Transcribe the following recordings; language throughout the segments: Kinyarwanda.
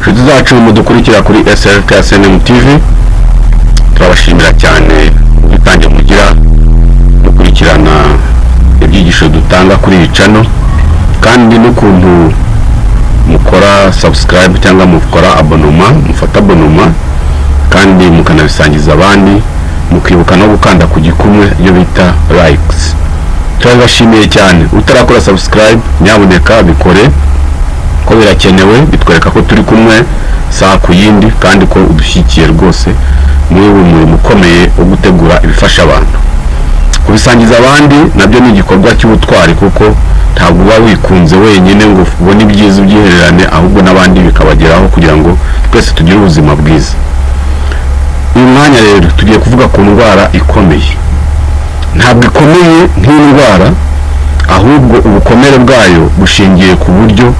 Inshuti zacu mudukurikira kuri SLK SNM TV, turabashimira cyane ubwitange mugira mukurikirana ibyigisho dutanga kuri iyi channel, kandi n'ukuntu mukora subscribe cyangwa mukora abonnement, mufata abonnement kandi mukanabisangiza abandi, mukibuka no gukanda ku gikumwe iyo bita likes. Turabibashimiye cyane. Utarakora subscribe, nyabuneka bikore ko birakenewe, bitwereka ko turi kumwe saa ku yindi kandi ko udushyigikiye rwose muri uyu murimo ukomeye wo gutegura ibifasha abantu. Kubisangiza abandi nabyo ni igikorwa cy'ubutwari, kuko ntabwo uba wikunze wenyine ngo ubone ibyiza ubyihererane, ahubwo n'abandi bikabageraho kugira ngo twese tugire ubuzima bwiza. Uyu mwanya rero tugiye kuvuga ku ndwara ikomeye. Ntabwo ikomeye nk'indwara, ahubwo ubukomere bwayo bushingiye ku buryo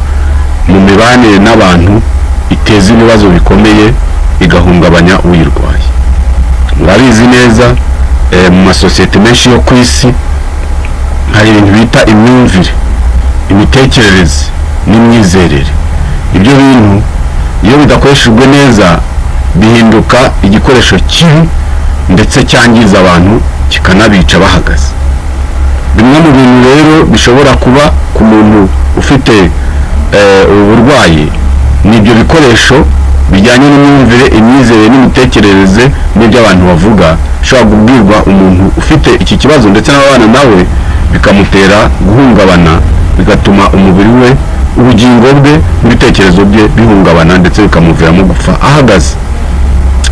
mu mibanire n'abantu iteza ibibazo bikomeye, igahungabanya uyirwaye. Murabizi neza, mu masosiyete menshi yo ku isi hari ibintu bita imyumvire, imitekerereze n'imyizerere. Ibyo bintu iyo bidakoreshejwe neza bihinduka igikoresho kibi ndetse cyangiza abantu, kikanabica bahagaze. Bimwe mu bintu rero bishobora kuba ku muntu ufite ubu burwayi ni ibyo bikoresho bijyanye n'imyumvire, imyizerere n'imitekerereze n'ibyo abantu bavuga, bishobora kubwirwa umuntu ufite iki kibazo ndetse n'ababana nawe, bikamutera guhungabana, bigatuma umubiri we, ubugingo bwe n'ibitekerezo bye bihungabana, ndetse bikamuviramo gupfa ahagaze,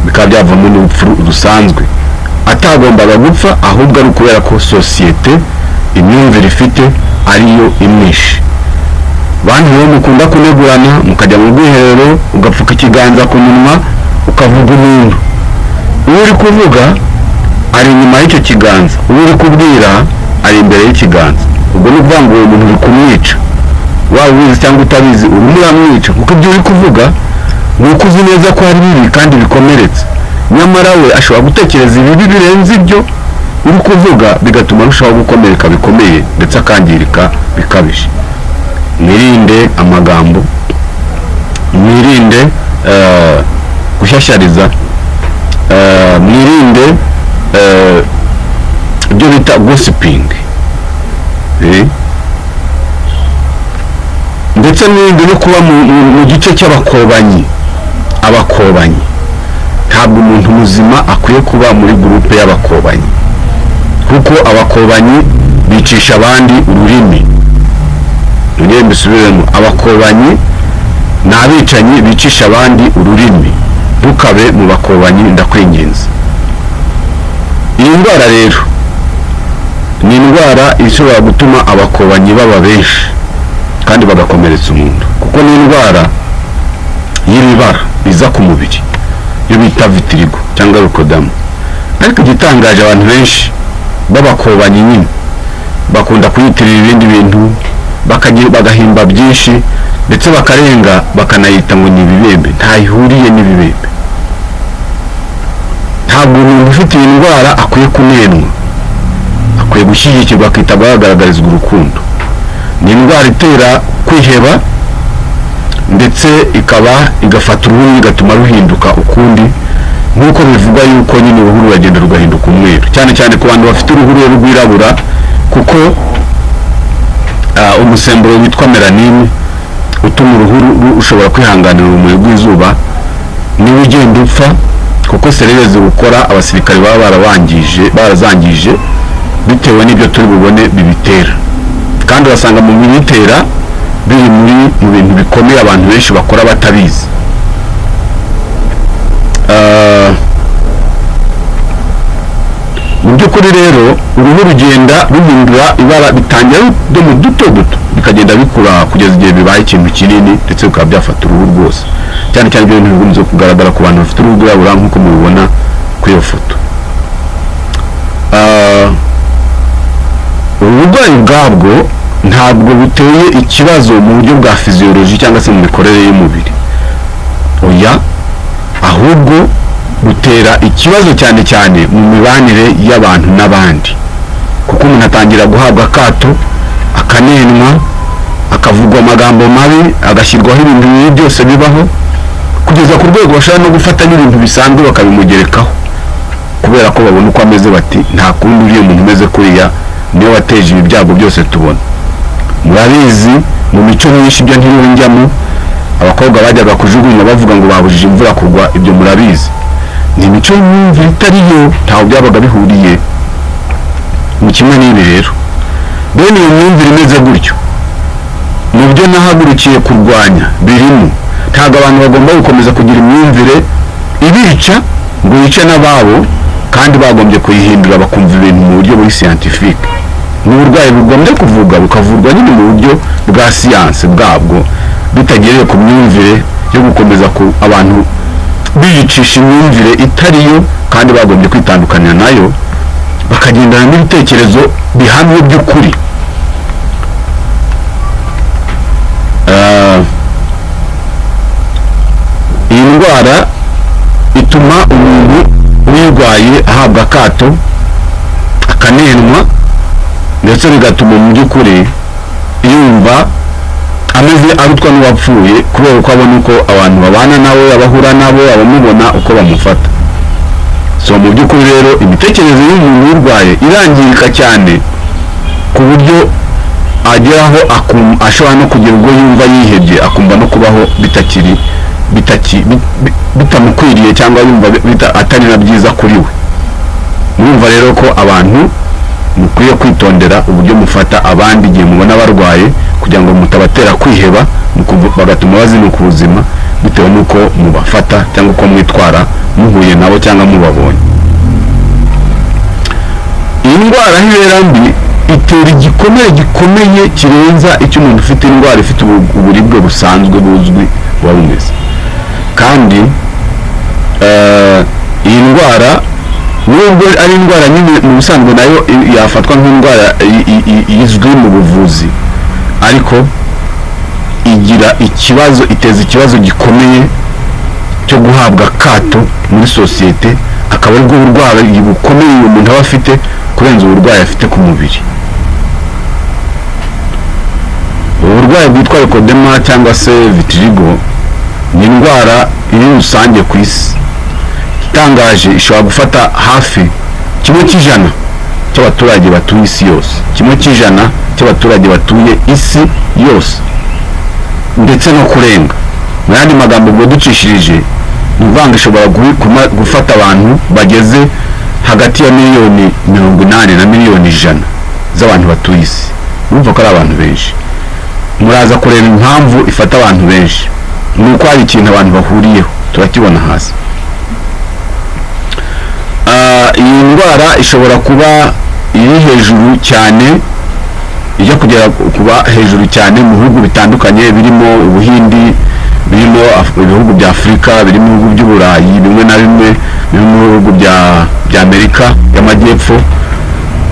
bikaba byavamo n'urupfu rusanzwe atagombaga gupfa, ahubwo ari ukubera ko sosiyete imyumvire ifite ariyo imwishe. Bantu rero mukunda kunegurana, mukajya mu bwiherero ugapfuka ikiganza ku munwa ukavuga umuntu, uwo uri kuvuga ari inyuma y'icyo kiganza, uwo uri kubwira ari imbere y'ikiganza. Ubwo ni ukuvuga ngo uwo muntu uri kumwica, waba ubizi cyangwa utabizi, urimo uramwica, kuko ibyo uri kuvuga ni uko uzi neza ko ari bibi kandi bikomeretse, nyamara we ashobora gutekereza ibibi birenze ibyo uri kuvuga, bigatuma arushaho gukomereka bikomeye ndetse akangirika bikabije. Mwirinde amagambo, mwirinde gushyashyariza, mwirinde ibyo bita gossiping, ndetse mwirinde no kuba mu gice cy'abakobanyi. Abakobanyi, ntabwo umuntu muzima akwiye kuba muri groupe y'abakobanyi, kuko abakobanyi bicisha abandi ururimi. Nongere mbisubiremo: abakobanyi ni abicanyi bicisha abandi ururimi. Ntukabe mu bakobanyi, ndakwinginze. Iyi ndwara rero ni indwara ishobora gutuma abakobanyi baba benshi kandi bagakomeretsa umuntu, kuko ni indwara y'ibibara biza ku mubiri, iyo bita vitiligo cyangwa leukoderma. Ariko igitangaje, abantu benshi b'abakobanyi nyine bakunda kuyitirira ibindi bintu, bagahimba byinshi, ndetse bakarenga bakanayita ngo ni ibibembe. Ntayihuriye n'ibibembe. Ntabwo umuntu ufite iyi ndwara akwiye kunenwa, akwiye gushyigikirwa, akitabwaho, agaragarizwa urukundo. Ni indwara itera kwiheba, ndetse ikaba igafata uruhu igatuma ruhinduka ukundi, nk'uko bivugwa yuko nyine uruhu ruragenda rugahinduka umweru, cyane cyane ku bantu bafite uruhu rwirabura, kuko umusemburo witwa mélanine utuma uruhu rushobora kwihanganira urumuri rw'izuba niwe ugenda upfa, kuko cellules ziwukora abasirikare baba barabangije, barazangije bitewe n'ibyo turi bubone bibitera. Kandi urasanga mu bibitera biri mu bintu bikomeye abantu benshi bakora batabizi. Mu by'ukuri rero uruhu rugenda ruhindura ibara, bitangira utudomo duto duto, bikagenda bikura kugeza igihe bibaye ikintu kinini, ndetse bikaba byafata uruhu rwose. Cyane cyane ibyo bintu bikunze kugaragara ku bantu bafite uruhu rwirabura, nk'uko mubibona kuri iyo foto. Ubu burwayi ubwabwo ntabwo buteye ikibazo mu buryo bwa physiology cyangwa se mu mikorere y'umubiri, oya, ahubwo butera ikibazo cyane cyane mu mibanire y'abantu n'abandi, kuko umuntu atangira guhabwa akato, akanenwa, akavugwa amagambo mabi, agashyirwaho ibintu bibi byose bibaho. Kugeza ku rwego bashobora no gufata n'ibintu bisanzwe bakabimugerekaho, kubera ko babona uko ameze, bati: "Nta kundi, uriya muntu umeze kuriya niwe wateje ibi byago byose tubona." Murabizi, mu mico myinshi, ibyo ntiriwe, abakobwa bajyaga kujugunywa bavuga ngo babujije imvura kugwa. Ibyo murabizi, ni imico y'imyumvire itari yo, ntaho byabaga bihuriye. Ni kimwe n'ibi rero, bene iyo myumvire imeze gutyo, mu byo nahagurukiye kurwanya birimo. Ntabwo abantu bagomba gukomeza kugira imyumvire ibica ngo yice n'ababo, kandi bagombye kuyihindura, bakumva ibintu mu buryo buri scientifique. Ni uburwayi bugombye kuvurwa, bukavurwa nyine mu buryo bwa siyanse bwabwo, bitagereye ku myumvire yo gukomeza ku abantu biyicisha imyumvire itari yo, kandi bagombye kwitandukanya nayo, bakagendana n'ibitekerezo bihamye by'ukuri. Iyi ndwara ituma umuntu uyirwaye ahabwa akato, akanenwa, ndetse bigatuma mu by'ukuri yumva ameze arutwa n'uwapfuye, kubera ko abona uko abantu babana nawe, abahura nabo, abamubona uko bamufata. So mu by'ukuri rero, imitekerereze y'umuntu uyirwaye irangirika cyane, ku buryo ageraho ashobora no kugira ubwo yumva yihebye, akumva no kubaho bitakiri bitaki bitamukwiriye, cyangwa yumva atari na byiza kuri we. Murumva rero ko abantu mukwiye kwitondera uburyo mufata abandi igihe mubona barwaye, kugira ngo mutabatera kwiheba, bagatuma bazinuka ubuzima bitewe n'uko mubafata cyangwa uko mwitwara muhuye nabo cyangwa mubabonye. Iyi ndwara aho ibera mbi, itera igikomere gikomeye kirenza icyo umuntu ufite indwara ifite uburibwe busanzwe buzwi buba bumeze. Kandi iyi ndwara, nubwo ari indwara nyine mu busanzwe nayo yafatwa nk'indwara izwi mu buvuzi, ariko igira ikibazo, iteza ikibazo gikomeye cyo guhabwa akato muri sosiyete, akaba aribwo burwayi bukomeye uyu muntu aba afite kurenza uburwayi afite ku mubiri. Ubu burwayi bwitwa leukoderma cyangwa se vitiligo ni indwara iri rusange ku isi. Itangaje, ishobora gufata hafi 1% cy'abaturage batuye isi yose, 1% cy'abaturage batuye isi yose, ndetse no kurenga. Mu yandi magambo, ubwo ducishirije, ni ukuvuga ngo ishobora gufata abantu bageze hagati ya miliyoni 80 na miliyoni 100 z'abantu batuye isi. Urumva ko ari abantu benshi. Muraza kureba impamvu ifata abantu benshi, ni uko hari ikintu abantu bahuriyeho, turakibona hasi. Iyi ndwara ishobora kuba iri hejuru cyane, ijya kugera kuba hejuru cyane mu bihugu bitandukanye, birimo Ubuhindi, birimo ibihugu bya Afurika, birimo ibihugu by'Uburayi bimwe na bimwe, birimo ibihugu bya Amerika y'Amajyepfo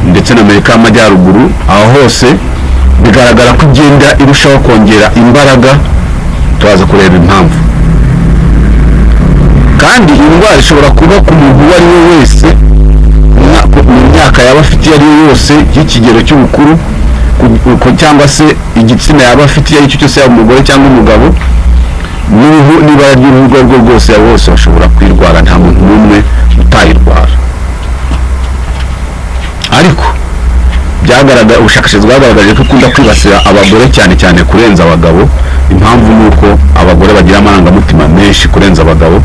ndetse na Amerika y'Amajyaruguru. Aho hose bigaragara ko igenda irushaho kongera imbaraga, turaza kureba impamvu. Kandi iyi ndwara ishobora kuba ku muntu uwo ari we wese, mu myaka yaba afite iyo ari yo yose y'ikigero cy'ubukuru, cyangwa se igitsina yaba afite iyo ari cyo cyose, yaba umugore cyangwa umugabo, n'uruhu n'ibara ry'uruhu urwo ari rwo rwose, abo bose bashobora kuyirwara, nta muntu n'umwe utayirwara. Ariko byagaragaye, ubushakashatsi bwagaragaje ko ikunda kwibasira abagore cyane cyane kurenza abagabo. Impamvu ni uko abagore bagira amarangamutima menshi kurenza abagabo,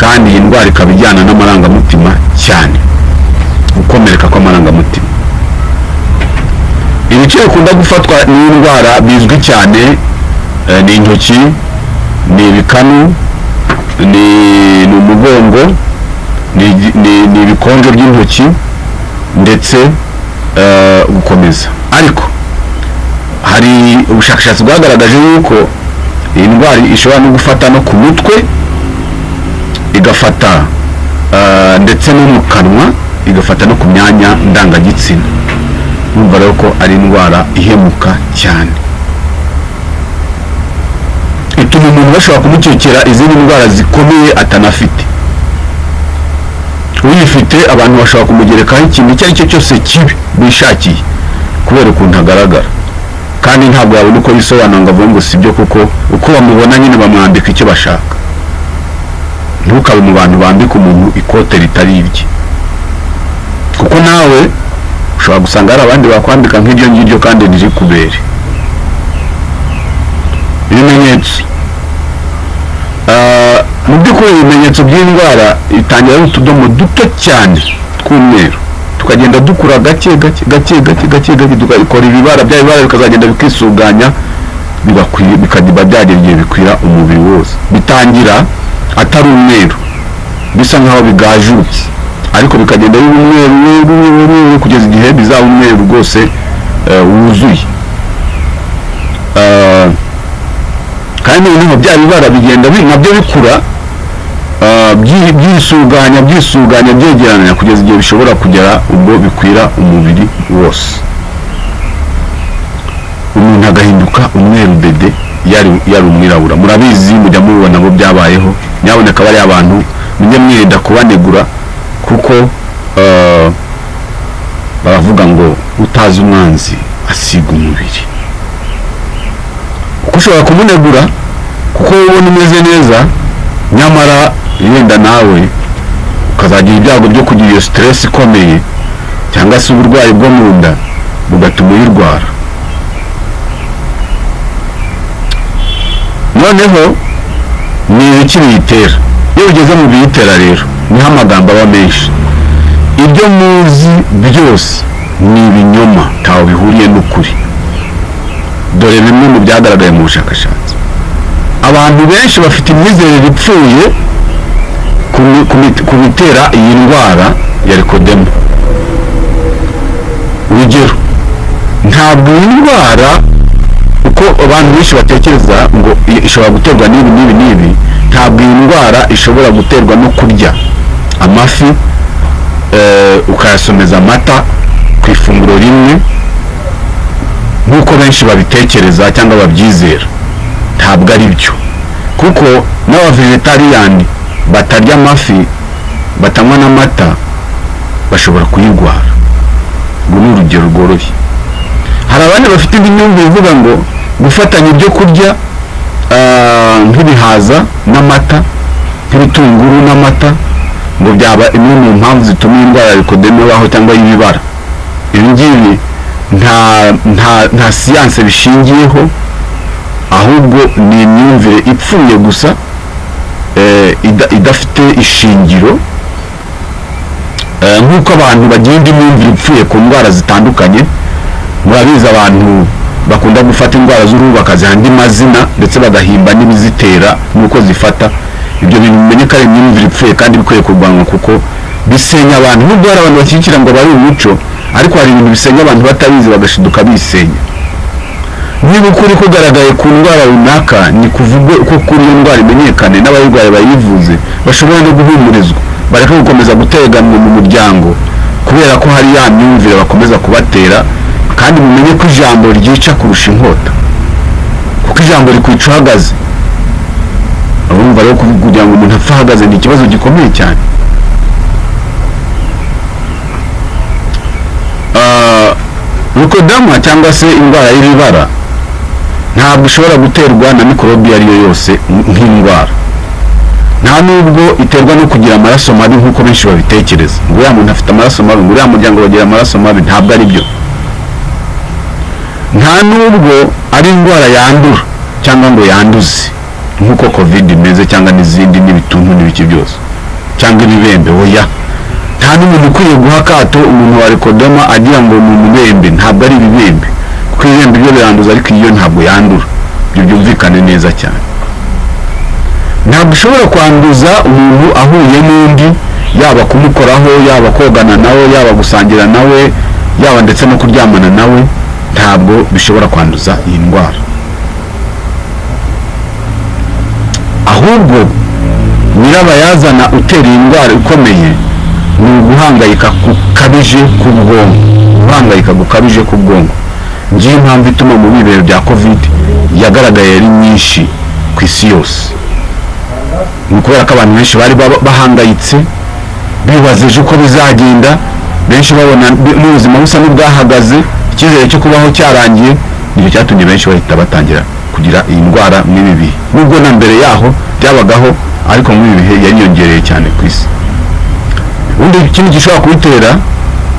kandi iyi ndwara ikaba ijyana n'amarangamutima cyane, gukomereka kw'amarangamutima. Ibice bikunda gufatwa n'iyi ndwara bizwi cyane ni intoki, ni ibikanu, ni umugongo, ni ibikonjo by'intoki, ndetse gukomeza. Ariko hari ubushakashatsi bwagaragaje yuko iyi ndwara ishobora no gufata no ku mutwe, igafata ndetse no mu kanwa, igafata no ku myanya ndangagitsina. Urumva rero ko ari indwara ihemuka cyane, ituma umuntu bashobora kumukekera izindi ndwara zikomeye atanafite. Uyifite, abantu bashobora kumugerekaho ikintu icyo ari cyo cyose kibi bishakiye, kubera ukuntu agaragara, kandi ntabwo yabona uko yisobanura ngo avuge ngo si byo, kuko uko bamubona nyine bamwambika icyo bashaka. Ntukabe mu bantu bambika umuntu ikote ritari irye, kuko nawe ushobora gusanga hari abandi bakwambika nk'iryo ngiryo kandi ntirikubere. Ibimenyetso, mu by'ukuri ibimenyetso by'indwara bitangira ari utudomo duto cyane tw'umweru, tukagenda dukura gake gake gake gake gake gake, tugakora ibibara, bya bibara bikazagenda bikisuganya, bikaba byagera igihe bikwira umubiri wose. Bitangira atari umweru, bisa nkaho bigajutse, ariko bikagenda biba umweru umweru umweru umweru, kugeza igihe bizaba umweru rwose wuzuye. Kandi noneho bya bibara bigenda nabyo bikura, byisuganya byisuganya byegeranya, kugeza igihe bishobora kugera ubwo bikwira umubiri wose, umuntu agahinduka umweru dede yari umwirabura. Murabizi, mujya mubibona bo byabayeho. Nyaboneka bariya abantu mujye mwirinda kubanegura, kuko baravuga ngo utazi umwanzi asiga umubiri. Kuko ushobora kumunegura kuko wowe ubona umeze neza, nyamara yenda nawe ukazagira ibyago byo kugira iyo stress ikomeye cyangwa se uburwayi bwo mu nda bugatuma uyirwara. Noneho ni ibiki biyitera? Iyo ugeze mu biyitera rero niho amagambo aba menshi. Ibyo muzi byose ni ibinyoma, ntaho bihuriye n'ukuri. Dore bimwe mu byagaragaye mu bushakashatsi. Abantu benshi bafite imyizerere ipfuye ku bitera iyi ndwara ya leukoderma. Urugero, ntabwo iyi ndwara uko abantu benshi batekereza ngo ishobora guterwa n'ibi n'ibi n'ibi, ntabwo iyi ndwara ishobora guterwa no kurya amafi ukayasomeza amata ku ifunguro rimwe nk'uko benshi babitekereza cyangwa babyizera. Ntabwo ari byo, kuko n'abavegetariyani batarya amafi, batanywa n'amata, bashobora kuyirwara. Urwo ni urugero rworoshye. Hari abandi bafite indi myumvire ivuga ngo gufatanya ibyo kurya nk'ibihaza n'amata, nk'ibitunguru n'amata, ngo byaba imwe mu mpamvu zituma iyi ndwara ya leukoderma ibaho cyangwa y'ibibara. Ibi ngibi nta siyanse bishingiyeho, ahubwo ni imyumvire ipfuye gusa, idafite ishingiro. Nk'uko abantu bagira indi myumvire ipfuye ku ndwara zitandukanye. Murabizi, abantu bakunda gufata indwara z'uruhu bakaziha andi mazina, ndetse bagahimba n'ibizitera n'uko zifata. Ibyo bintu bimenye ko ari imyumvire ipfuye kandi bikwiye kurwanywa, kuko bisenya abantu. Nubwo hari abantu bashyigikira ngo bari umuco, ariko hari ibintu bisenya abantu batabizi, bagashiduka bisenya. Niba ukuri kugaragaye ku ndwara runaka, ni kuvugwe uko kuri, iyo ndwara imenyekane n'abayirwaye bayivuze, bashobora no guhumurizwa, bareke gukomeza guteganwa mu muryango kubera ko hari ya myumvire bakomeza kubatera. Kandi mumenye ko ijambo ryica kurusha inkota, kuko ijambo rikwica uhagaze. Urumva rero, kugira ngo umuntu apfe ahagaze ni ikibazo gikomeye cyane. Leukoderma cyangwa se indwara y'ibibara ntabwo ishobora guterwa na mikorobi iyo ari yo yose nk'indwara. Nta nubwo iterwa no kugira amaraso mabi nk'uko benshi babitekereza, ngo uriya muntu afite amaraso mabi, ngo uriya muryango bagira amaraso mabi. Ntabwo ari byo. Nta nubwo ari indwara yandura cyangwa ngo yanduze nk'uko covid imeze, cyangwa n'izindi n'ibituntu n'ibiki byose cyangwa ibibembe. Oya, nta n'umuntu ukwiye guha akato umuntu wa leukoderma agira ngo ni umubembe. Ntabwo ari ibibembe, kuko ibibembe byo biranduza, ariko iyo ntabwo yandura. Ibyo byumvikane neza cyane. Ntabwo ushobora kwanduza umuntu ahuye n'undi, yaba kumukoraho, yaba kogana nawe, yaba gusangira nawe, yaba ndetse no kuryamana nawe. Ntabwo bishobora kwanduza iyi ndwara. Ahubwo nyirabayazana utera iyi ndwara ikomeye ni uguhangayika gukabije k'ubwonko. Guhangayika gukabije k'ubwonko ngiyo impamvu ituma mu bibero bya covid yagaragaye ari nyinshi ku isi yose. Ni ukubera ko abantu benshi bari bahangayitse, bibaza ejo uko bizagenda, benshi babona n'ubuzima busa n'ubwahagaze, icyizere cyo kubaho cyarangiye. Nicyo cyatumye benshi bahita batangira kugira iyi ndwara n'ibi bihe, nubwo na mbere yaho byabagaho, Ariko muri ibi bihe yariyongereye cyane ku isi. Ubundi ikindi gishobora kubitera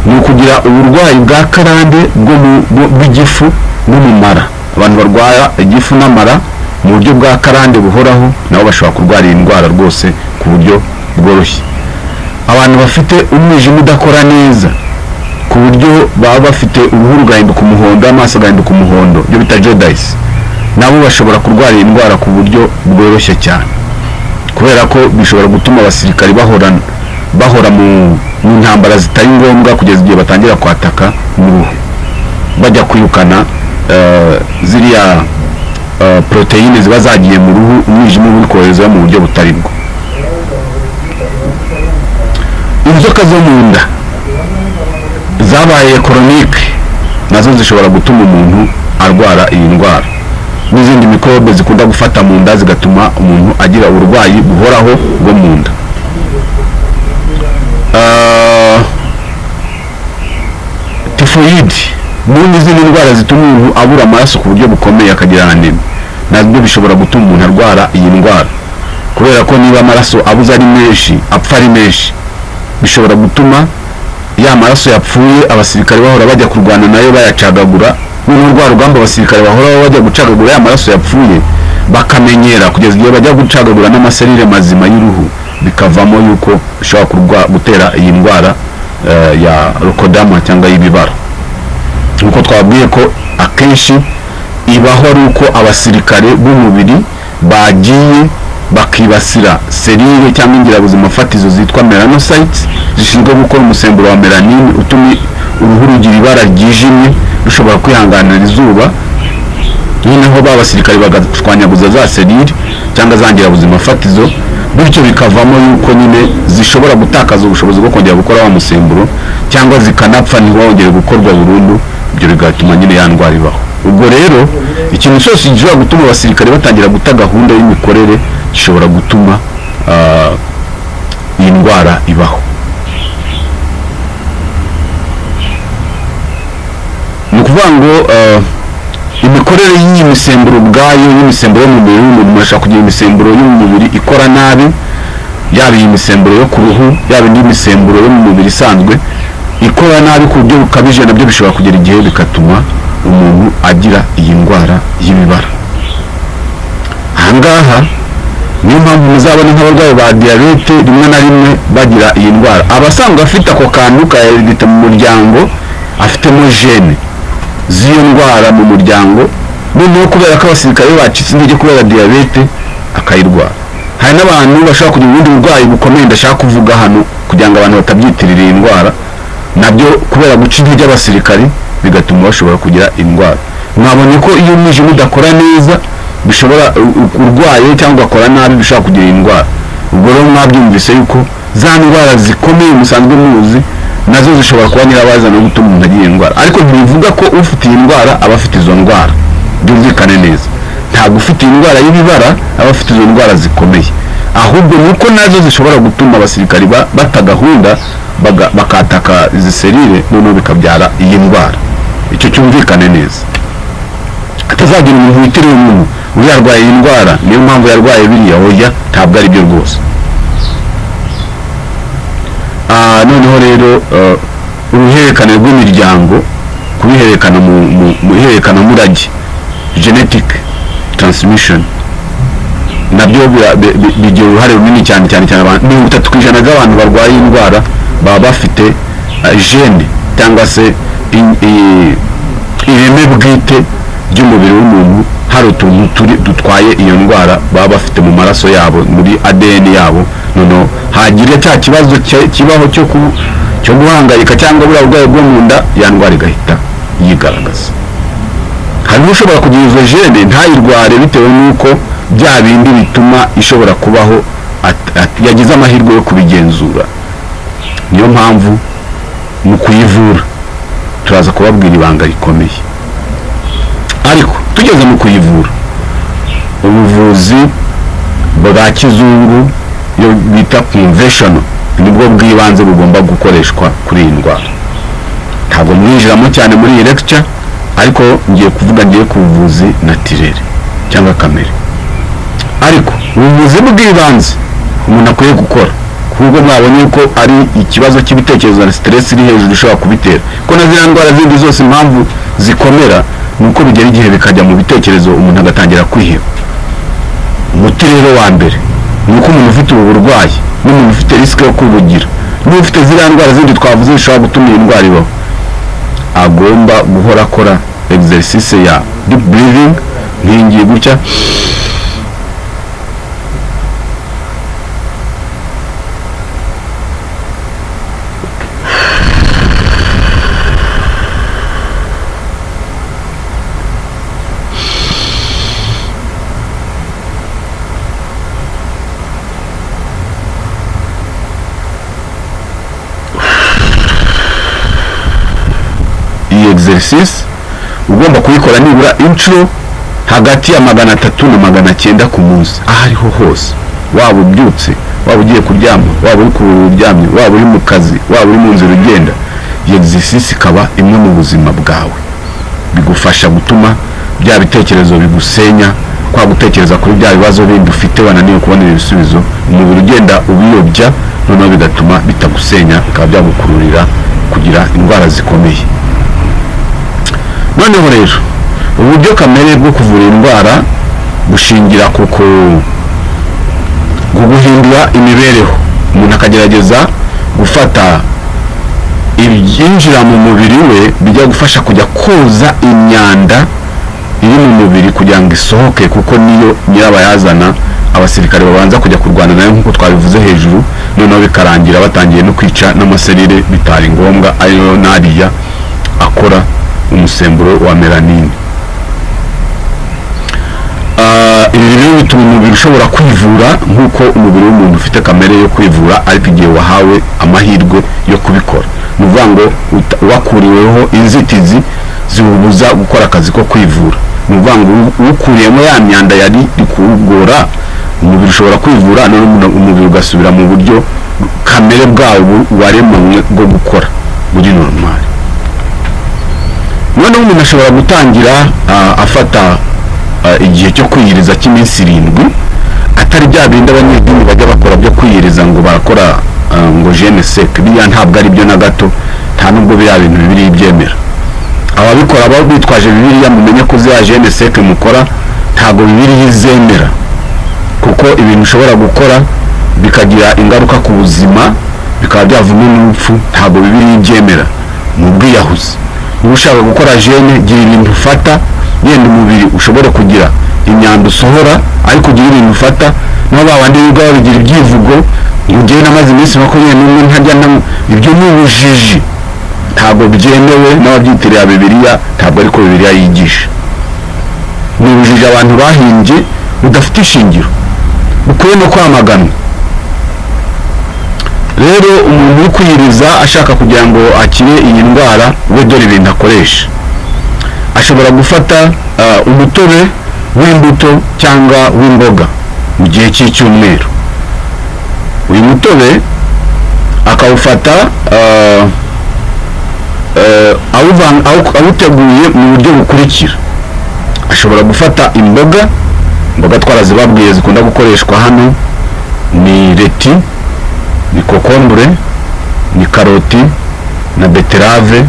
ni ukugira uburwayi bwa karande bw'igifu no mu mara. Abantu barwara igifu n'amara mu buryo bwa karande buhoraho nabo bashobora kurwara iyi ndwara rwose ku buryo bworoshye. Abantu bafite umwijima udakora neza ku buryo baba bafite uruhu rugahinduka umuhondo, amaso agahinduka umuhondo, ibyo bita jaundice, nabo bashobora kurwara iyi ndwara ku buryo bworoshye cyane, kubera ko bishobora gutuma abasirikari bahora mu ntambara zitari ngombwa kugeza igihe batangira kwataka mu ruhu, bajya kwirukana ziriya poroteyine ziba zagiye mu ruhu, umwijima uba uri koherezwa mu buryo butari bwo. Inzoka zo mu nda zabaye koronike nazo zishobora gutuma umuntu arwara iyi ndwara, n'izindi mikorobe zikunda gufata mu nda zigatuma umuntu agira uburwayi buhoraho bwo mu nda. Tifoyidi n'izindi ndwara zituma umuntu abura amaraso ku buryo bukomeye akagira anemi, nabyo bishobora gutuma umuntu arwara iyi ndwara, kubera ko niba amaraso abuze ari menshi, apfa ari menshi, bishobora gutuma ya maraso yapfuye abasirikare bahora bajya kurwana nayo bayacagagura. Noneho rwa rugamba abasirikare bahora bajya gucagagura ya maraso yapfuye bakamenyera kugeza igihe bajya gucagagura n'amaserire mazima y'uruhu, bikavamo yuko bishobora gutera iyi ndwara ya rokodama cyangwa y'ibibara. Nkuko twabwiye ko akenshi ibaho ari uko abasirikare b'umubiri bagiye bakibasira serire cyangwa ingirabuzima fatizo zitwa melanocytes zishinzwe gukora umusemburo wa melanine utuma uruhu rugira ibara ryijimye rushobora kwihanganira izuba. Noneho ba basirikare bagashwanyaguza za serire cyangwa za ngirabuzima fatizo, bityo bikavamo yuko nyine zishobora gutakaza ubushobozi bwo kongera gukora wa musemburo cyangwa zikanapfa ntiwongere gukorwa burundu, ibyo bigatuma nyine ya ndwara ibaho. Ubwo rero ikintu cyose gishobora gutuma abasirikare batangira guta gahunda y'imikorere gishobora gutuma iyi ndwara ibaho. Ni ukuvuga ngo imikorere y'iyi misemburo ubwayo, y'imisemburo yo mu mubiri w'umuntu, ashobora kugira imisemburo yo mu mubiri ikora nabi, yaba iyi misemburo yo ku ruhu, yaba indi misemburo yo mu mubiri isanzwe ikora nabi ku buryo bukabije, nabyo bishobora kugera igihe bigatuma umuntu agira iyi ndwara y'ibibara. Aha ngaha niyo mpamvu muzabona nk'abarwayi ba diyabete rimwe na rimwe bagira iyi ndwara. Abasanzwe afite ako kantu ka heredite mu muryango, afitemo gene z'iyo ndwara mu muryango, noneho kubera ko abasirikare bacitse intege kubera diyabete akayirwara. Hari n'abantu bashobora kugira ubundi burwayi bukomeye ndashaka kuvuga hano kugira ngo abantu batabyitirira iyi ndwara, nabyo kubera guca intege abasirikari bigatuma bashobora kugira indwara. Mwabonye ko iyo umwijima udakora neza bishobora urwaye cyangwa ugakora nabi bishobora kugira iyi ndwara. Ubwo rero mwabyumvise yuko za ndwara zikomeye musanzwe muzi nazo zishobora kuba nyirabayazana no gutuma umuntu agira iyi ndwara, ariko ntibivuga ko ufite iyi ndwara aba afite izo ndwara. Byumvikane neza, ntabwo ufite iyi ndwara y'ibibara aba afite izo ndwara zikomeye, ahubwo ni uko nazo zishobora gutuma abasirikari bata gahunda bakataka izi serire, noneho bikabyara iyi ndwara. Icyo cyumvikane neza, hatazagira umuntu witiriwe umuntu uriya arwaye iyi ndwara niyo mpamvu yarwaye biriya. Oya, ntabwo ari byo rwose. Noneho rero uruhererekane rw'imiryango, kubihererekana mu ihererekanamurage, genetic transmission, nabyo bigira uruhare runini cyane cyane cyane. Abantu 30% by'abantu barwaye indwara baba bafite gene cyangwa se ireme bwite ry'umubiri w'umuntu, hari utuntu dutwaye iyo ndwara baba bafite mu maraso yabo, muri ADN yabo. Noneho hagira cya kibazo kibaho cyo guhangayika cyangwa buriya burwayi bwo mu nda, ya ndwara igahita yigaragaza. Hari n'ushobora kugira izo gene ntayirware bitewe n'uko bya bindi bituma ishobora kubaho yagize amahirwe yo kubigenzura. Niyo mpamvu mu kuyivura turaza kubabwira ibanga rikomeye, ariko tugeze mu kuyivura, ubuvuzi bwa kizungu iyo bita conventional nibwo bw'ibanze bugomba gukoreshwa kuri iyi ndwara. Ntabwo mwinjiramo cyane muri iyi lecture, ariko ngiye kuvuga ngiye ku buvuzi naturel cyangwa kamere. Ariko ubuvuzi bw'ibanze umuntu akwiye gukora, kuko mwabonye ko ari ikibazo cy'ibitekerezo na stress iri hejuru ishobora kubitera, ko na ziriya ndwara zindi zose impamvu zikomera ni uko bigera igihe bikajya mu bitekerezo, umuntu agatangira kwiheba. Umuti rero wa mbere ni uko umuntu ufite ubu burwayi n'umuntu ufite risque yo kubugira n'ufite ziriya ndwara zindi twavuze zishobora gutuma iyi ndwara ibaho, agomba guhora akora exercice ya deep breathing nk'iyi ngiyi gutya. Iyi exercice ugomba kuyikora nibura inshuro hagati ya 300 na 900 ku munsi, aho ariho hose, waba ubyutse, waba ugiye kuryama, waba uri ku buriri uryamye, waba uri mu kazi, waba uri mu nzira ugenda, iyi exercice ikaba imwe mu buzima bwawe. Bigufasha gutuma bya bitekerezo bigusenya, kwa gutekereza kuri bya bibazo bindi ufite wananiwe kubonera ibisubizo, umubiri ugenda ubiyobya, noneho bigatuma bitagusenya, bikaba byagukururira kugira indwara zikomeye. Noneho rero uburyo kamere bwo kuvura indwara bushingira ku guhindura imibereho, umuntu akagerageza gufata ibyinjira mu mubiri we bijya gufasha kujya koza imyanda iri mu mubiri kugira ngo isohoke, kuko niyo nyirabayazana abasirikare babanza kujya kurwana nayo nk'uko twabivuze hejuru, noneho bikarangira batangiye no kwica n'amaserire bitari ngombwa, ariyo n'ariya akora umusemburo wa melanine. Ibi rero bituma umubiri ushobora kwivura nk'uko umubiri w'umuntu ufite kamere yo kwivura, ariko igihe wahawe amahirwe yo kubikora, ni ukuvuga ngo wakuriweho inzitizi ziwubuza gukora akazi ko kwivura. Ni ukuvuga ngo uwukuriyemo ya myanda yari kuwugora, umubiri ushobora kwivura, noneho umubiri ugasubira mu buryo kamere bwawo waremanywe bwo gukora buri normal. Noneho umuntu ashobora gutangira afata igihe cyo kwiyiriza cy'iminsi 7, atari bya bindi abanyedini bajya bakora byo kwiyiriza ngo barakora ngo jeûne sec. Biriya ntabwo ari byo na gato, nta nubwo biriya bintu Bibiliya ibyemera. Ababikora baba bitwaje Bibiliya, mumenye ko ziriya jeûne sec mukora ntabwo Bibiliya izemera, kuko ibintu ushobora gukora bikagira ingaruka ku buzima, bikaba byavamo n'urupfu, ntabwo Bibiliya ibyemera, ni ubwiyahuzi. Niba ushaka gukora jeûne, gira ibintu ufata, yenda umubiri ushobore kugira imyanda usohora, ariko ugira ibintu ufata. Naho ba bandi birirwa babigira ibyivugo ngo njyewe namaze iminsi 21 ntarya, ibyo ni ubujiji, ntabwo byemewe n'ababyitirira Bibiliya, ntabwo ariko Bibiliya yigisha. Ni ubujiji abantu bahimbye budafite ishingiro, bukwiye no kwamaganwa. Rero umuntu uri kwiyiriza ashaka kugira ngo akire iyi ndwara, we dore ibintu akoresha. Ashobora gufata umutobe w'imbuto cyangwa w'imboga mu gihe cy'icyumweru. Uyu mutobe akawufata awuteguye mu buryo bukurikira. Ashobora gufata imboga, imboga twarazibabwiye zikunda gukoreshwa hano ni reti, ni kokombure, ni karoti na beterave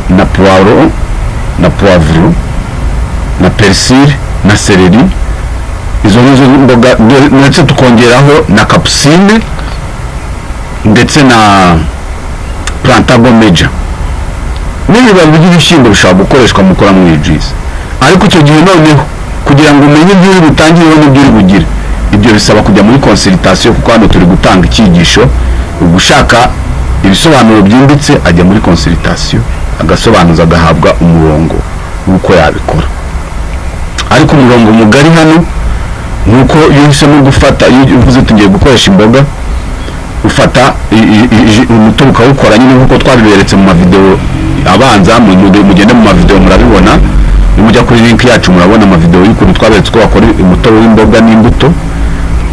na puwaro na puwavuro na persil na seleri. Izo nizo mboga, ndetse tukongeraho na kapusine ndetse na plantago major. N'ibibabi by'ibishyimbo bishobora gukoreshwa mu gukora muri juice. Ariko icyo gihe noneho kugira ngo umenye ibyo uri butangireho n'ibyo uri bugire, ibyo bisaba kujya muri consultation, kuko hano turi gutanga icyigisho. Ugushaka ibisobanuro byimbitse ajya muri consultation, agasobanuza, agahabwa umurongo w'uko yabikora. Ariko umurongo mugari hano ni uko iyo uhisemo gufata, iyo uvuze tugiye gukoresha imboga, ufata umutobe ukawukora nyine nk'uko twabiberetse mu mavideo abanza. Mugende mu mavideo murabibona, nimujya kuri link yacu murabona amavideo y'ukuntu twaberetse uko bakora umutobe w'imboga n'imbuto.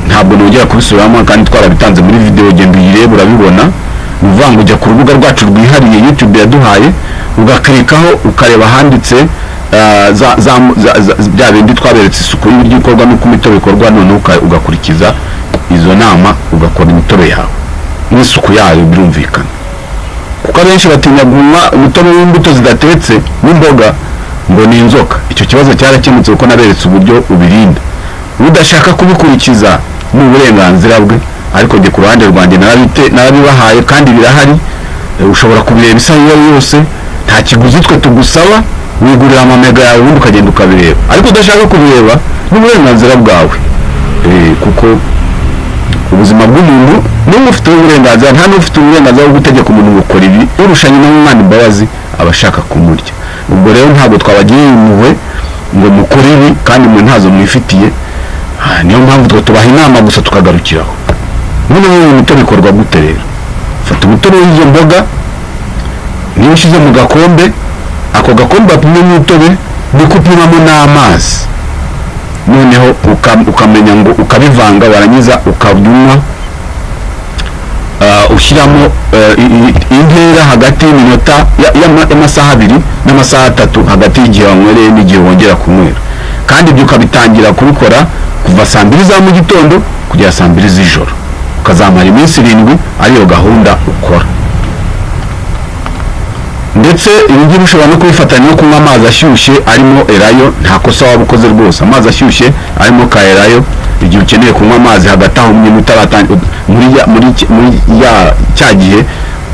Ntabwo nongera kubisubiramo kandi twarabitanze muri video, genda uyirebe urabibona. Ni ukuvuga ngo ujya ku rubuga rwacu rwihariye YouTube yaduhaye, ugakirikaho ukareba ahanditse bya bindi twaberetse, isuku y'ibiryo ikorwa n'uko imitobe ikorwa, noneho ugakurikiza izo nama, ugakora imitobe yawe n'isuku yayo, birumvikana, kuko abenshi batinya kunywa umutobe w'imbuto zidatetse n'imboga ngo ni inzoka. Icyo kibazo cyarakemutse kuko naberetse uburyo ubirinda. Udashaka kubikurikiza ni uburenganzira bwe, ariko njye ku ruhande rwanjye narabibahaye kandi birahari. Ushobora kubireba isaha iyo ari yose, nta kiguzi twe tugusaba. Wigurira amamega yawe, ubundi ukagenda ukabireba. Ariko udashaka kubireba ni uburenganzira bwawe, kuko ubuzima bw'umuntu niba ufite uburenganzira, nta n'ufite uburenganzira bwo gutegeka umuntu gukora ibi. Urushanye n'umwana imbabazi aba ashaka kumurya. Ubwo rero ntabwo twabagiriye impuhwe ngo mukore ibi kandi mwe ntazo mwifitiye. Niyo mpamvu twe tubaha inama gusa tukagarukiraho. Noneho uyu mutobe bikorwa gute rero? Fata umutobe w'izo mboga, niba ushyize mu gakombe, ako gakombe bapimye umutobe niko upimamo n'amazi. Noneho ukamenya ngo ukabivanga, warangiza ukabyunywa, ushyiramo intera hagati y'iminota y'amasaha 2 n'amasaha 3 hagati y'igihe wanywereye n'igihe wongera kunywera. Kandi ibyo ukabitangira kubikora kuva saa 2 za mu gitondo kugera saa 2 z'ijoro, ukazamara iminsi 7 ariyo gahunda ukora. Ndetse ibi ngibi ushobora no kubifatanya no kunywa amazi ashyushye arimo elayo, nta kosa waba ukoze rwose. Amazi ashyushye arimo ka elayo, igihe ukeneye kunywa amazi hagati aho nyine utaratangira muri ya cya gihe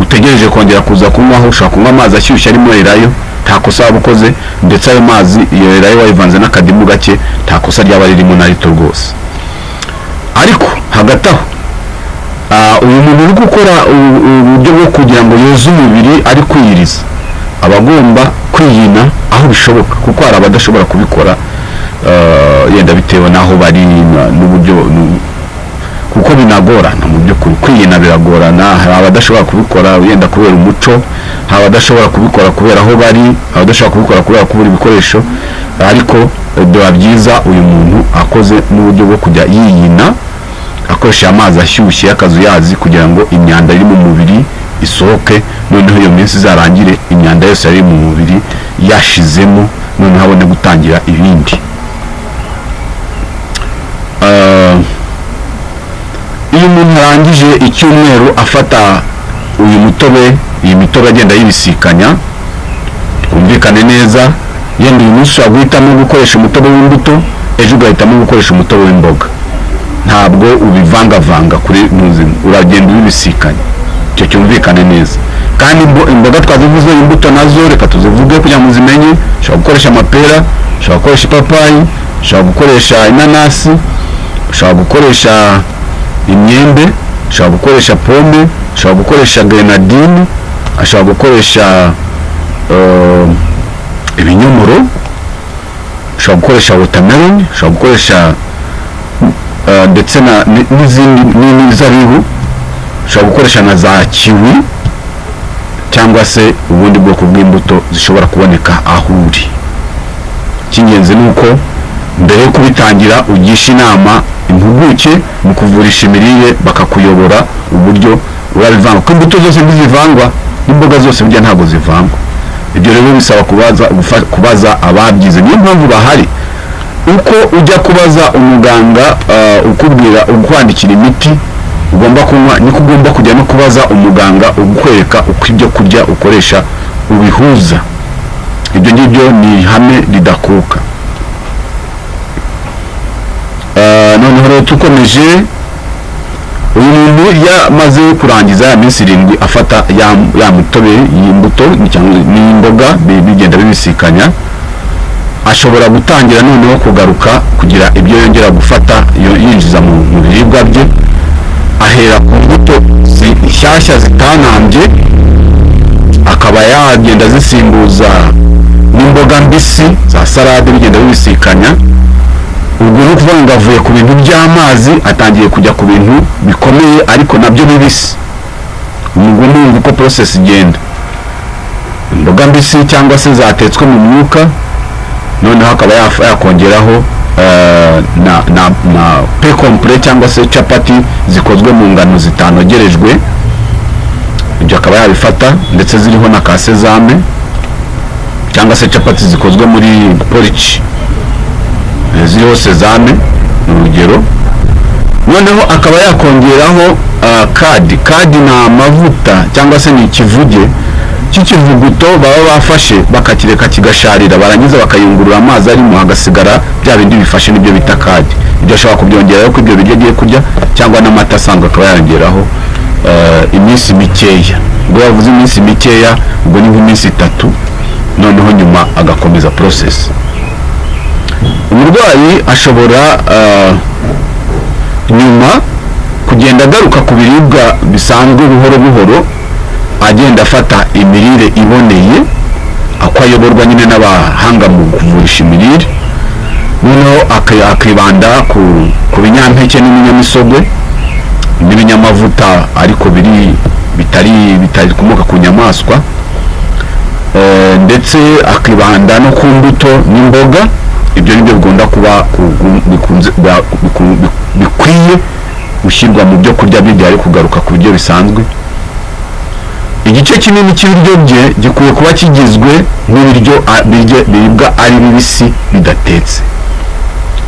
utegereje kongera kuza kunywaho, ushobora kunywa amazi ashyushye arimo elayo, nta kosa waba ukoze. Ndetse ayo mazi, iyo elayo wayivanze n'akadimu gake, nta kosa ryaba ririmo na rito rwose. Ariko hagati aho, uyu muntu uri gukora uburyo bwo kugira ngo yoze umubiri ari kwiyiriza, aba agomba kwiyina aho bishoboka, kuko hari abadashobora kubikora, yenda bitewe n'aho bari n'uburyo, kuko binagorana mu by'ukuri. Kwiyina biragorana. Hari abadashobora kubikora yenda kubera umuco, hari abadashobora kubikora kubera aho bari, hari abadashobora kubikora kubera kubura ibikoresho. Ariko biba byiza uyu muntu akoze n'uburyo bwo kujya yiyina akoresheje amazi ashyushye y'akazuyazi, kugira ngo imyanda iri mu mubiri isohoke. Noneho iyo minsi izarangire imyanda yose yari mu mubiri yashizemo, noneho abone gutangira ibindi. Iyo umuntu arangije icyumweru afata uyu mutobe, iyi mitobe agenda yibisikanya, twumvikane neza, yenda uyu munsi ushobora guhitamo gukoresha umutobe w'imbuto, ejo ugahitamo gukoresha umutobe w'imboga. Ntabwo ubivangavanga kuri muzima, uragenda ubibisikanya. Icyo cyumvikane neza. Kandi imboga twazivuze, imbuto nazo reka tuzivuge kugira ngo muzimenye. Ushobora gukoresha amapera, ushobora gukoresha ipapayi, ushobora gukoresha inanasi, ushobora gukoresha imyembe, ushobora gukoresha pome, ushobora gukoresha grenadine, ashobora gukoresha ibinyomoro, ushobora gukoresha watermelon, ushobora gukoresha ndetse n'izindi n'imizabibu, ushobora gukoresha na za kiwi cyangwa se ubundi bwoko bw'imbuto zishobora kuboneka aho uri. Icy'ingenzi ni uko mbere yo kubitangira ugisha inama impuguke mu kuvurisha imirire, bakakuyobora uburyo urabivanga, kuko imbuto zose ntizivangwa n'imboga zose, burya ntabwo zivangwa. Ibyo rero bisaba kubaza ababyize, niyo mpamvu bahari. Uko ujya kubaza umuganga ukubwira, ukwandikira imiti ugomba kunywa, niko ugomba kujya no kubaza umuganga ukwereka uko ibyo kurya ukoresha ubihuza. Ibyo ngibyo ni ihame ridakuka. Noneho rero tukomeje, uyu muntu yamaze kurangiza ya minsi 7 afata ya mutobe y'imbuto cyangwa n'imboga, bigenda bibisikanya, ashobora gutangira noneho kugaruka kugira ibyo yongera gufata yinjiza mu biribwa bye. Ahera ku mbuto nshyashya zitanambye, akaba yagenda azisimbuza n'imboga mbisi za salade, bigenda bibisikanya. Ubwo ni ukuvuga ngo avuye ku bintu by'amazi atangiye kujya ku bintu bikomeye ariko nabyo bibisi. Ubwo ndumva uko process igenda: imboga mbisi cyangwa se zatetswe mu mwuka, noneho akaba yakongeraho na pain complet cyangwa se capati zikozwe mu ngano zitanogerejwe. Ibyo akaba yabifata ndetse ziriho na ka sésame, cyangwa se capati zikozwe muri porridge ziriho sésame, ni urugero. Noneho akaba yakongeraho curd. Curd ni amavuta cyangwa se ni ikivuge cy'ikivuguto baba bafashe bakakireka kigasharira, barangiza bakayungurura amazi arimo, hagasigara bya bindi bifashe, nibyo bita curd. Ibyo ashobora kubyongeraho ku ibyo biryo agiye kurya, cyangwa n'amata asanzwe akaba yongeraho iminsi mikeya. Ubwo yavuze iminsi mikeya, ubwo ni nk'iminsi 3, noneho nyuma agakomeza process. Umurwayi ashobora nyuma kugenda agaruka ku biribwa bisanzwe buhoro buhoro, agenda afata imirire iboneye, uko ayoborwa nyine n'abahanga mu kuvurisha imirire, noneho akibanda ku binyampeke n'ibinyamisogwe n'ibinyamavuta, ariko biri bitari bitakomoka ku nyamaswa, ndetse akibanda no ku mbuto n'imboga. Ibyo nibyo bigomba kuba bikwiye gushyirwa mu byo kurya bye igihe ari kugaruka ku biryo bisanzwe. Igice kinini cy'ibiryo bye gikwiye kuba kigizwe n'ibiryo biribwa ari bibisi bidatetse.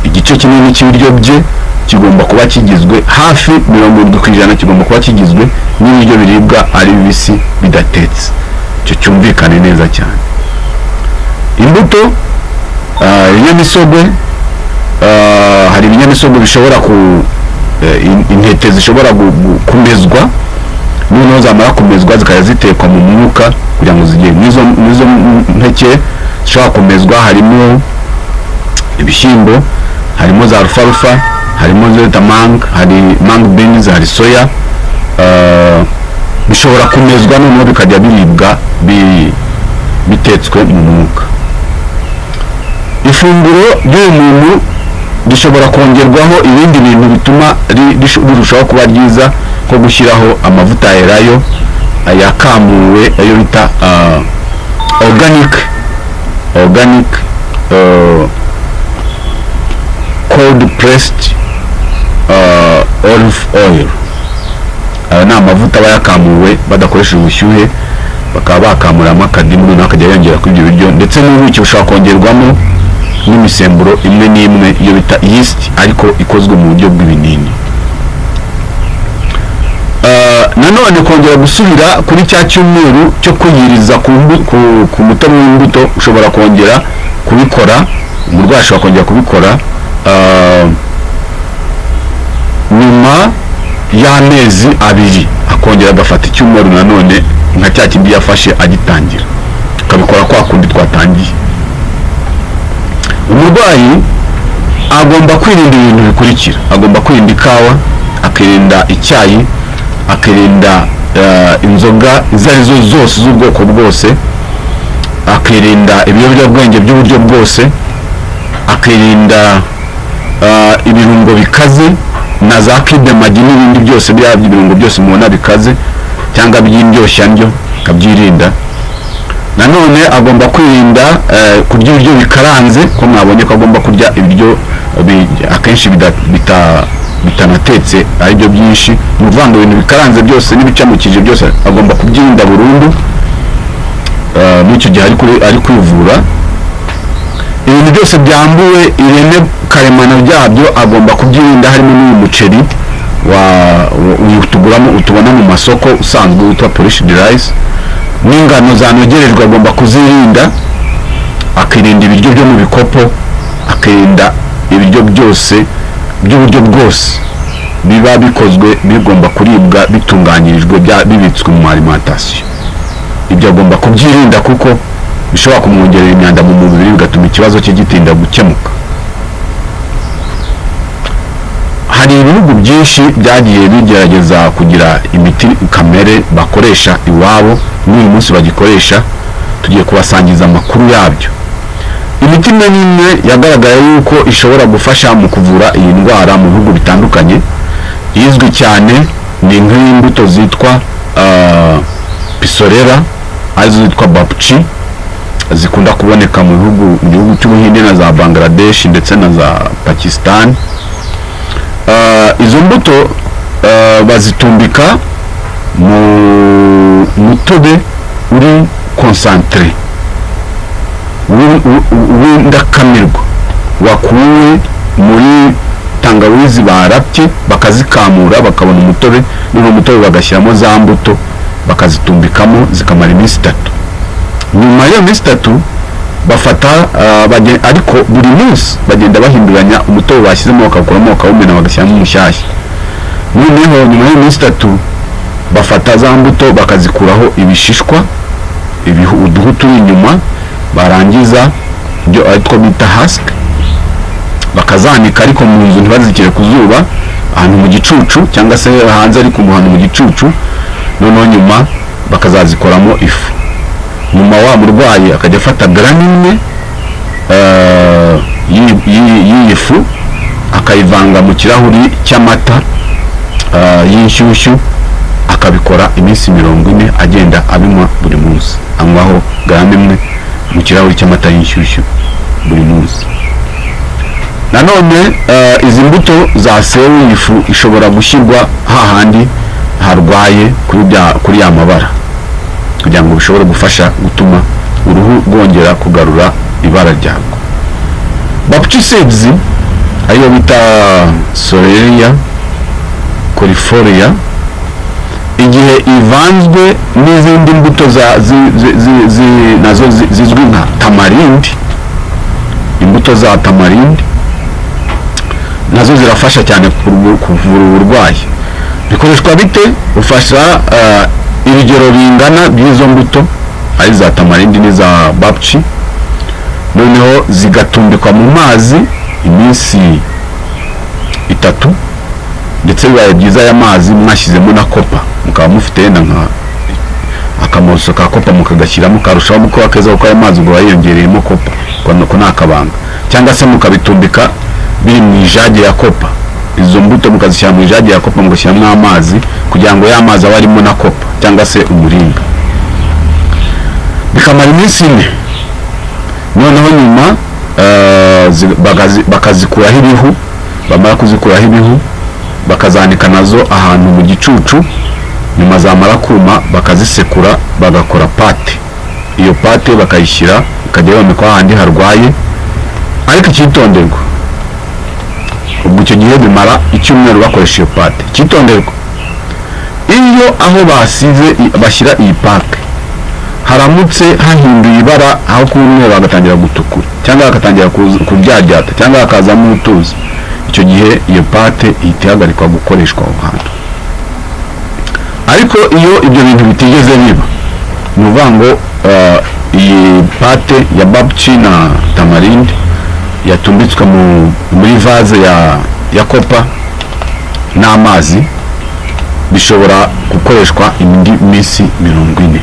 Igice kinini cy'ibiryo bye kigomba kuba kigizwe, hafi 70%, kigomba kuba kigizwe n'ibiryo biribwa ari bibisi bidatetse. Icyo cyumvikane neza cyane. Imbuto, ibinyamisogwe, hari ibinyamisogwe bishobora ku intete zishobora kumezwa, noneho zamara kumezwa zikajya zitekwa mu mwuka kugira ngo zigere n'izo mpeke zishobora kumezwa. Harimo ibishyimbo, harimo za alfalfa, harimo izo bita mung, hari mung beans, hari soya, bishobora kumezwa noneho bikajya biribwa bitetswe mu mwuka. Ifunguro ry'uyu muntu rishobora kongerwaho ibindi bintu bituma rirushaho kuba ryiza, nko gushyiraho amavuta ya elayo yakamuwe, ayo bita organic cold pressed olive oil. Aya ni amavuta aba yakamuwe badakoresheje ubushyuhe, bakaba bakamuramo akadimu, noneho akajya yongera kuri ibyo biryo. Ndetse n'ubuki bushobora kongerwamo n'imisemburo imwe n'imwe, iyo bita yeast, ariko ikozwe mu buryo bw'ibinini. Nanone kongera gusubira kuri cya cyumweru cyo kwiyiriza ku mutobe w'imbuto, ushobora kongera kubikora, umurwayi ashobora kongera kubikora nyuma y'amezi 2, akongera agafata icyumweru nanone nka cya kindi yafashe agitangira, akabikora kwa kundi twatangiye. Umurwayi agomba kwirinda ibintu bikurikira: agomba kwirinda ikawa, akirinda icyayi, akirinda inzoga izo ari zo zose z'ubwoko bwose, akirinda ibiyobyabwenge by'uburyo bwose, akirinda ibirungo bikaze na za cube Maggi n'ibindi byose, bya ibirungo byose mubona bikaze cyangwa by'indyoshya, akabyirinda. Nanone agomba kwirinda kurya ibiryo bikaranze, ko mwabonye ko agomba kurya ibiryo akenshi bitanatetse ari byo byinshi. Ni ukuvuga ngo ibintu bikaranze byose n'ibicamukije byose agomba kubyirinda burundu muri icyo gihe ari kwivura. Ibintu byose byambuwe ireme karemano ryabyo agomba kubyirinda, harimo n'uyu muceri uyu tuguramo, tubona mu masoko usanzwe witwa polished rice, n'ingano zanogerejwe agomba kuzirinda, akirinda ibiryo byo mu bikopo, akirinda ibiryo byose by'uburyo bwose biba bikozwe bigomba kuribwa bitunganyirijwe, bibitswe mu alimentation. Ibyo agomba kubyirinda kuko bishobora kumwongerera imyanda mu mubiri, bigatuma ikibazo cye gitinda gukemuka. Hari ibihugu byinshi byagiye bigerageza kugira imiti kamere bakoresha iwabo, n'uyu munsi bagikoresha. Tugiye kubasangiza amakuru yabyo. Imiti imwe n'imwe yagaragaye yuko ishobora gufasha mu kuvura iyi ndwara mu bihugu bitandukanye. Izwi cyane ni nk'imbuto zitwa pisorera, arizo zitwa babchi, zikunda kuboneka mu gihugu cy'Ubuhinde na za Bangladesh ndetse na za Pakistan. Izo mbuto bazitumbika mu mutobe uri concentré w'indakamirwa wakuwe muri Tangawizi barapye bakazikamura, bakabona umutobe, noneho umutobe bagashyiramo za mbuto, bakazitumbikamo zikamara iminsi 3. Nyuma y'iyo minsi 3 bafata ariko buri munsi bagenda bahinduranya umutobe bashyizemo, bakawukuramo, bakawumena, bagashyiramo umushyashya. Noneho nyuma y'iminsi 3 bafata za mbuto bakazikuraho ibishishwa, uduhu turi inyuma, barangiza ibyo aritwo bita husk, bakazanika, ariko mu nzu, ntibazishyire ku zuba, ahantu mu gicucu cyangwa se hanze, ariko ahantu mu gicucu. Noneho nyuma bakazazikoramo ifu. Nyuma wa murwayi akajya afata garama 1 y'iyi fu, akayivanga mu kirahuri cy'amata y'inshyushyu, akabikora iminsi 40, agenda abinywa buri munsi, anywaho garama 1 mu kirahuri cy'amata y'inshyushyu buri munsi. Nanone izi mbuto zasewe, iyi fu ishobora gushyirwa hahandi harwaye kuri ya mabara, kugira ngo bishobore gufasha gutuma uruhu rwongera kugarura ibara ryarwo. Babchi seeds, ariyo bita Psoralea coerifolia, igihe ivanzwe n'izindi mbuto za nazo zizwi nka tamarind, imbuto za tamarind nazo zirafasha cyane kuvura uburwayi. Bikoreshwa bite? Ufasha ibigero bingana by'izo mbuto, ari za tamarind n'iza babchi, noneho zigatumbikwa mu mazi iminsi 3. Ndetse bibaye byiza aya mazi mwashyizemo na copper, mukaba mufite yenda nka akamoso ka copper mukagashyiramo, karushaho kuba keza, kuko ayo mazi ubwo yiyongereyemo copper. Ko ni akabanga. Cyangwa se mukabitumbika biri mu ijage ya copper, izo mbuto mukazishyira mu ijage ya copper, mugashyiramo amazi kugira ngo ya mazi abe arimo na copper cyangwa se umuringa, bikamara iminsi 4. Noneho nyuma bakazikuraho ibihu. Bamara kuzikuraho ibihu, bakazanika nazo ahantu mu gicucu. Nyuma zamara kuma, bakazisekura, bagakora pâte. Iyo pâte bakayishyira, ikajya yomekwa ahandi harwaye. Ariko icyitonderwa, ubwo icyo gihe bimara icyumweru bakoresha iyo pâte. Icyitonderwa, iyo aho basize bashyira iyi pâte haramutse hahinduye ibara, aho kuba umweru hagatangira gutukura, cyangwa hagatangira kuryaryata, cyangwa hakazamo utuzi, icyo gihe iyo pâte ihita ihagarikwa gukoreshwa aho hantu. Ariko iyo ibyo bintu bitigeze biba, ni ukuvuga ngo iyi pâte ya babchi na tamarind yatumbitswe muri vase ya copper n'amazi, bishobora gukoreshwa indi minsi 40.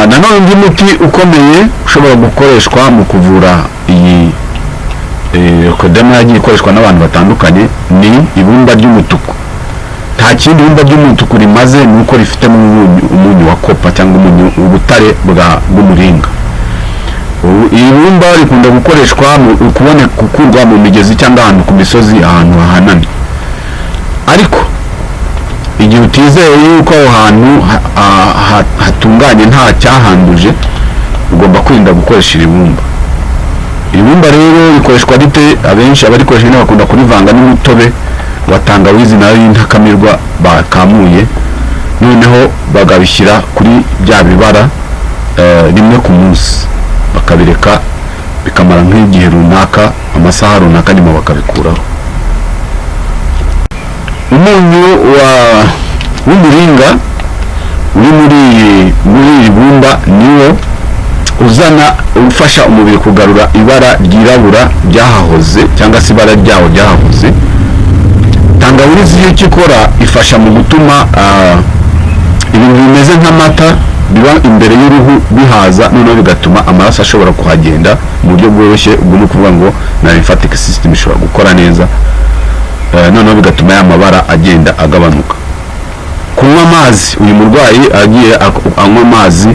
Nanone undi muti ukomeye ushobora gukoreshwa mu kuvura iyi leukoderma, yagiye ikoreshwa n'abantu batandukanye, ni ibumba ry'umutuku. Nta kindi ibumba ry'umutuku rimaze, ni uko rifitemo umunyu wa copper cyangwa umunyu ubutare bw'umuringa. Iri bumba rikunda gukoreshwa mu kuboneka, gukurwa mu migezi cyangwa ahantu ku misozi, ahantu hahanamye. Ariko igihe utizeye yuko aho hantu hatunganye, nta cyahanduje, ugomba kwirinda gukoresha iri bumba. Iri bumba rero rikoreshwa rite? Abenshi abarikoresha nyine bakunda kurivanga n'umutobe wa tangawizi nayo y'intakamirwa bakamuye, noneho bakabishyira kuri bya bibara rimwe ku munsi, bakabireka bikamara nk'igihe runaka, amasaha runaka, nyuma bakabikuraho. Umunyu wa w'umuringa uri muri iri bumba niwo uzana ufasha umubiri kugarura ibara ryirabura ryahahoze, cyangwa se ibara ryawo ryahahoze. Tangawizi iyo icyo ikora, ifasha mu gutuma ibintu bimeze nk'amata biba imbere y'uruhu bihaza, noneho bigatuma amaraso ashobora kuhagenda mu buryo bworoshye. Ubwo ni ukuvuga ngo na lymphatic system ishobora gukora neza, noneho bigatuma ya mabara agenda agabanuka. Kunywa amazi, uyu murwayi agiye anywa amazi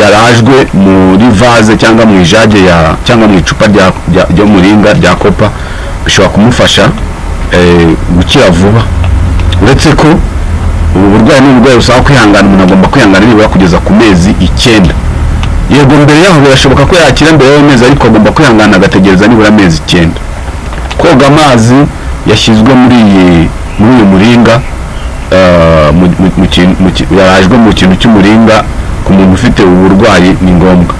yarajwe muri vase cyangwa mu ijage ya cyangwa mu icupa ry'umuringa rya copper, bishobora kumufasha gukira vuba. Uretse ko ubu burwayi ni uburwayi busaba kwihangana, umuntu agomba kwihangana nibura kugeza ku mezi 9. Yego, mbere yaho birashoboka ko yakira mbere y'amezi, ariko agomba kwihangana agategereza nibura amezi 9. Koga amazi yashyizwe muri uyu muringa, yarajwe mu kintu cy'umuringa, ku muntu ufite uburwayi ni ngombwa.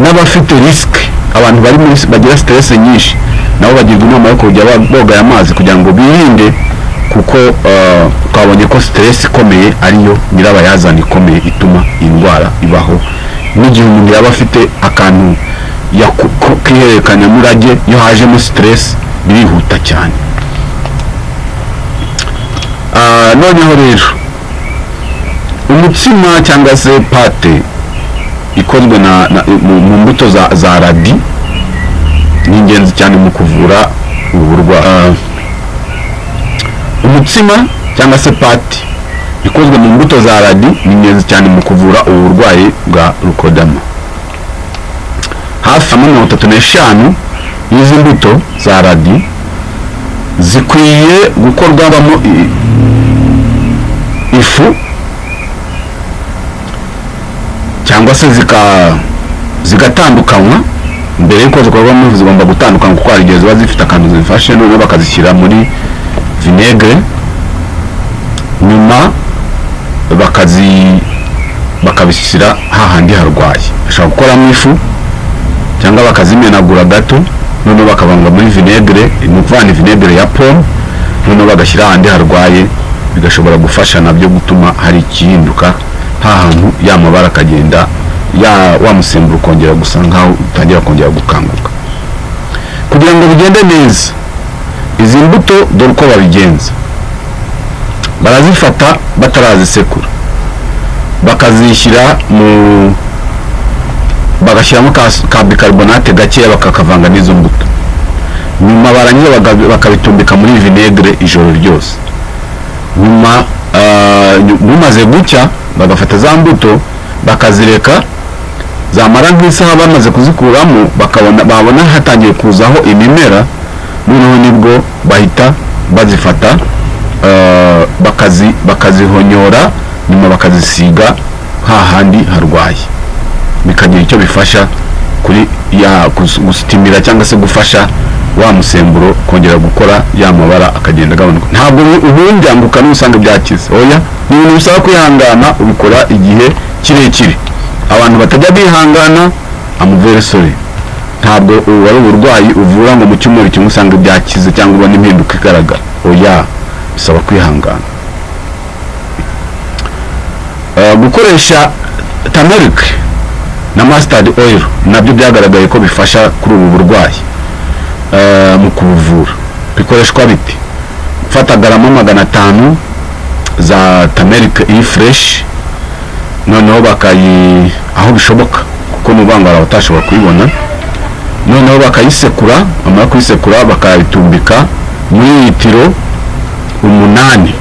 N'abafite risk, abantu bari muri bagira stress nyinshi, nabo bagirwa inama yo kujya boga aya mazi kugira ngo birinde, kuko twabonye ko stress ikomeye ariyo nyirabayazana ikomeye ituma indwara ibaho. N'igihe umuntu yaba afite akantu k'ihererekanyamurage, iyo hajemo stress birihuta cyane. Noneho rero umutsima cyangwa se pâte ikozwe mu mbuto za radis ni ingenzi cyane mu kuvura ubu burwayi. Umutsima cyangwa se pâte ikozwe mu mbuto za radis ni ingenzi cyane mu kuvura ubu burwayi bwa leukoderma. Hafi ya 35 y'izi mbuto za radis zikwiye gukorwamo ifu cyangwa se zigatandukanywa. Mbere y'uko zikorwamo ifu zigomba gutandukanywa, kuko hari igihe ziba zifite akantu zifashe, noneho bakazishyira muri vinaigre, nyuma bakabishyira hahandi harwaye. Bashobora gukoramo ifu cyangwa bakazimenagura gato, noneho bakavanga muri vinaigre, ni ukuvuga ni vinaigre ya pomme, noneho bagashyira ahandi harwaye, bigashobora gufasha nabyo gutuma hari igihinduka hantu, ya mabara akagenda, ya wa musemburo ukongera gusa nkaho utangira kongera gukanguka. Kugira ngo bigende neza, izi mbuto dore uko babigenza: barazifata batarazisekura, bakazishyira mu bagashyiramo ka bicarbonate gakeya, bakakavanga n'izo mbuto. Nyuma barangiza bakabitumbika muri vinaigre ijoro ryose. Nyuma bumaze gucya, bagafata za mbuto bakazireka, zamara nk'isaha bamaze kuzikuramo, bakabona babona hatangiye kuzaho imimera, noneho nibwo bahita bazifata, bakazihonyora, nyuma bakazisiga hahandi harwaye, bikagira icyo bifasha kuri ya gusitimira cyangwa se gufasha wa musemburo kongera gukora, ya mabara akagenda agabanuka. Ntabwo ubunjanguka n'usanga byakize, oya, ni ibintu bisaba kwihangana, ubikora igihe kirekire. Abantu batajya bihangana, I'm very sorry, ntabwo ubu ari uburwayi uvura ngo mu cyumweru kimwe usanga byakize cyangwa ubona impinduka igaragara, oya, bisaba kwihangana. Gukoresha turmeric na mustard oil nabyo byagaragaye ko bifasha kuri ubu burwayi mu kubuvura. Bikoreshwa bite? Gufata garama 500 za turmeric iri fresh, noneho bakayi, aho bishoboka, kuko n'ubanga hari abatashobora kuyibona, noneho bakayisekura, bamara kuyisekura bakayitumbika muri litiro 8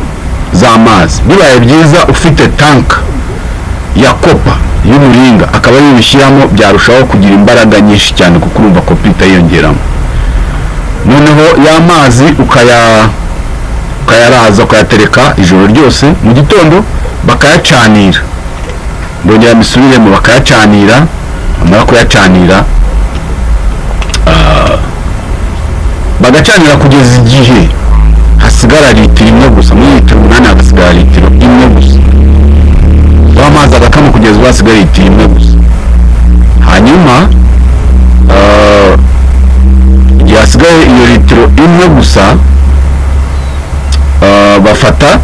z'amazi. Bibaye byiza ufite tank ya copper, y'umuringa, akaba ariyo ubishyiramo, byarushaho kugira imbaraga nyinshi cyane, kuko urumva copper itayiyongeramo. Noneho ya mazi ukayaraza, ukayatereka ijoro ryose, mu gitondo bakayacanira. Ndongera mbisubiremo: bakayacanira, bamara kuyacanira, bagacanira kugeza igihe hasigara litiro 1 gusa. Muri litiro 8 hagasigara litiro 1 gusa, amazi agakama kugeza ubwo hasigaye litiro 1 gusa. Hanyuma igihe hasigaye iyo litiro 1 gusa, bafata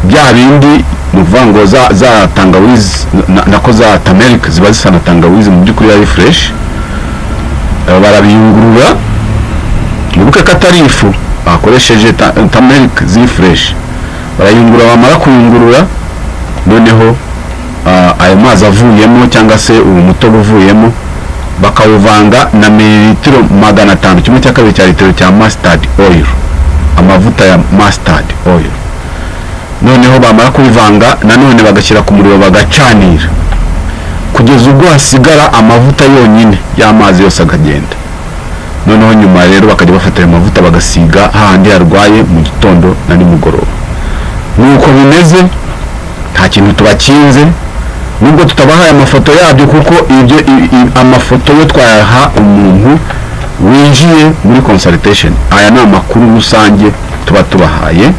bya bindi, ni ukuvuga ngo za tangawizi nako za turmeric ziba zisa na tangawizi mu by'ukuri ari fresh, barabiyungurura. Wibuke ko atari ifu bakoresheje, turmeric ziri fresh. Barayungurura, bamara kuyungurura, noneho ayo mazi avuyemo cyangwa se uwo mutobe uvuyemo bakawuvanga na mililitiro 500, ½ cya litiro cya mustard oil, amavuta ya mustard oil. Noneho bamara kubivanga, nanone bagashyira ku muriro, bagacanira kugeza ubwo hasigara amavuta yonyine, y'amazi yose akagenda. Noneho nyuma rero bakajya bafata ayo mavuta bagasiga hahandi harwaye mu gitondo na nimugoroba. Nuko bimeze, nta kintu tubakinze. Nubwo tutabahaye amafoto yabyo, kuko ibyo amafoto yo twayaha umuntu winjiye muri consultation. Aya ni amakuru rusange tuba tubahaye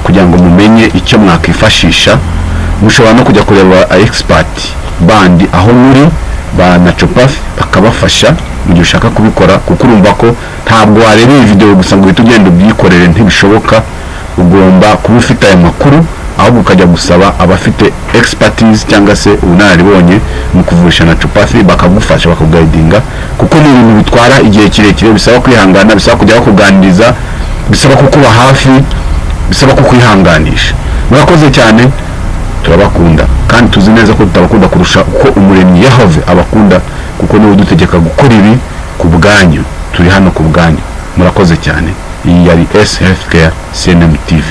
kugira ngo mumenye icyo mwakwifashisha. Mushobora no kujya kureba expert bandi aho muri ba naturopathy, bakabafasha mu gihe ushaka kubikora, kuko urumva ko ntabwo wareba iyi video gusa ngo uhite ugenda ubyikorere, ntibishoboka. Ugomba kuba ufite aya makuru, ahubwo ukajya gusaba abafite expertise cyangwa se ubunararibonye mu kuvurisha naturopathy, bakagufasha, bakaguidinga, kuko ni ibintu bitwara igihe kirekire, bisaba kwihangana, bisaba kujya bakuganiriza, bisaba kukuba hafi, bisaba kukwihanganisha. Murakoze cyane, turabakunda, kandi tuzi neza ko tutabakunda kurusha uko Umuremyi Yahove abakunda, kuko niwe udutegeka gukora ibi ku bwanyu. Turi hano ku bwanyu. Murakoze cyane. Iyi yari S Healthcare CNM TV.